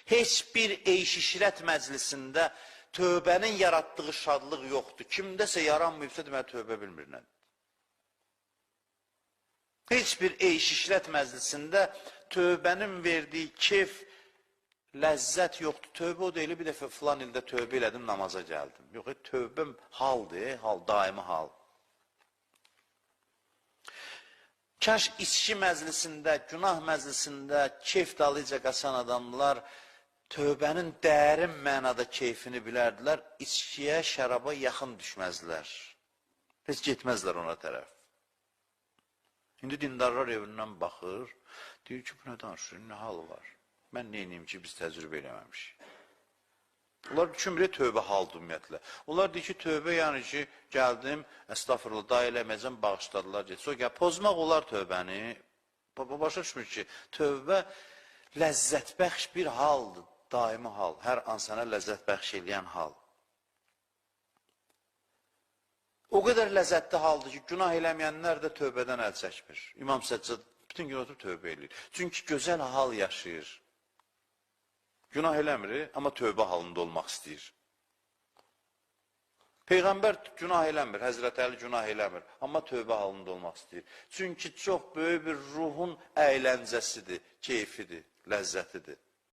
Heç bir eyş-işrət məclisində tövbənin yaratdığı şadlıq yoxdur. Kimdəsə yaranmayıbsa, deməli tövbə bilmir nədir. Heç bir eyş-işrət məclisində tövbənin verdiyi keyf, ləzzət yoxdur. Tövbə o deyil, bir dəfə filan ildə tövbə elədim, namaza gəldim. Yox, tövbə haldır, hal, daimi hal. Kaş içki məclisində, günah məclisində keyf dalıca qaçan adamlar tövbənin dərin mənada keyfini bilərdilər, içkiyə, şəraba yaxın düşməzdilər. Heç getməzlər ona tərəf. İndi dindarlar evindən baxır, deyir ki, bu nə danışır, nə halı var? Mən nə edeyim ki, biz təcrübə eləməmişik. Onlar düşünmür, tövbə haldır ümumiyyətlə. Onlar deyir ki, tövbə yəni ki, gəldim, əstağfurullah, daha eləməyəcəm, bağışladılar. Sonra gəl, pozmaq olar tövbəni. Başa düşmür ki, tövbə ləzzətbəxş bir haldır, daimi hal. Hər an sənə ləzzət bəxş eləyən hal. O qədər ləzzətli haldır ki, günah eləməyənlər də tövbədən əl çəkmir. İmam Səccad bütün gün oturub tövbə eləyir. Çünki gözəl hal yaşayır. Günah eləmir, amma tövbə halında olmaq istəyir. Peyğəmbər günah eləmir, Həzrət Əli günah eləmir, amma tövbə halında olmaq istəyir. Çünki çox böyük bir ruhun əyləncəsidir, keyfidir, ləzzətidir.